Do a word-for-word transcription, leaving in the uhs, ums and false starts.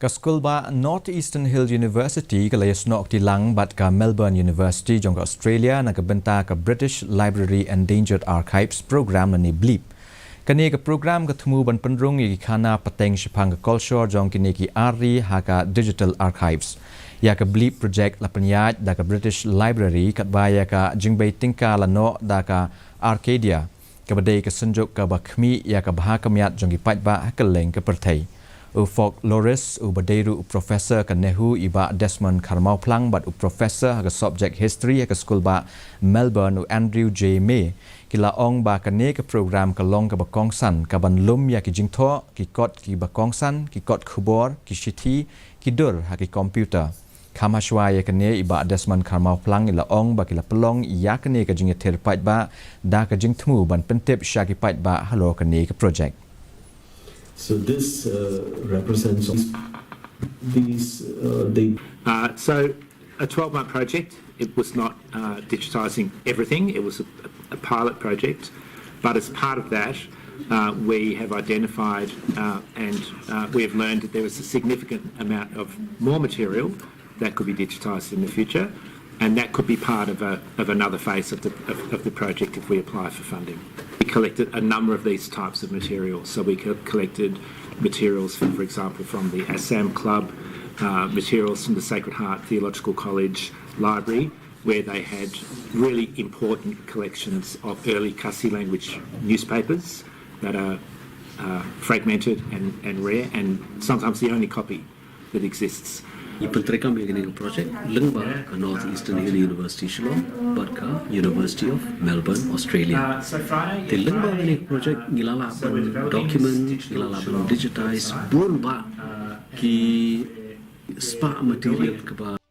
Ka skulbah North Eastern Hill University ka la ïasnoh kti lang bad ka Melbourne University jong ka Australia na ka bynta ka British Library Endangered Archives Program lane BLEAP. Kane ka program ka thmu ban pynrung ïa ki khana pateng shaphang ka kolshor jong kine ki ar ri ha ka digital archives. Ïa ka BLEAP project la pynïaid da ka British Library katba ïa ka jingbei tyngka la noh da ka Arcadia, kaba dei ka synjuk kaba khmih ïa ka bha ka miat jong ki paidbah ha kylleng ka pyrthei. U folklorist uba dei ruh u professor ka NEHU i Bah Desmond Kharmawphlang bad u professor ha ka subject history ha ka skulbah Melbourne u Andrew J May ki la ong ba kane ka program ka long kaba kongsan kaban lum ïa ki jingthoh, ki kot kiba kongsan, ki kot khubor, ki shithi, ki dur ha ki computer. Kham hashwa ïa kane i Bah Desmond Kharmawphlang i la ong ba ki la pynlong ïa kane ka jingïathir paidbah da ka jingthmu ban pyntip sha ki paidbah halor kane ka project. So this uh, represents these uh, the Uh, so a twelve-month project. It was not uh, digitising everything. It was a, a pilot project, but as part of that, uh, we have identified uh, and uh, we have learned that there is a significant amount of more material that could be digitised in the future, and that could be part of, a, of another phase of the, of, of the project if we apply for funding. We collected a number of these types of materials. So we co- collected materials, for, for example, from the Assam Club, uh, materials from the Sacred Heart Theological College Library, where they had really important collections of early Khasi language newspapers that are uh, fragmented and, and rare, and sometimes the only copy that exists. I pyntreikam ïa kane ka project lyngba ka North Eastern Hill University Shillong bad ka University of Melbourne, Australia. Te lyngba kane ka project ngi la lah ban document, ngi la lah ban digitize bun bah ki spah material kaba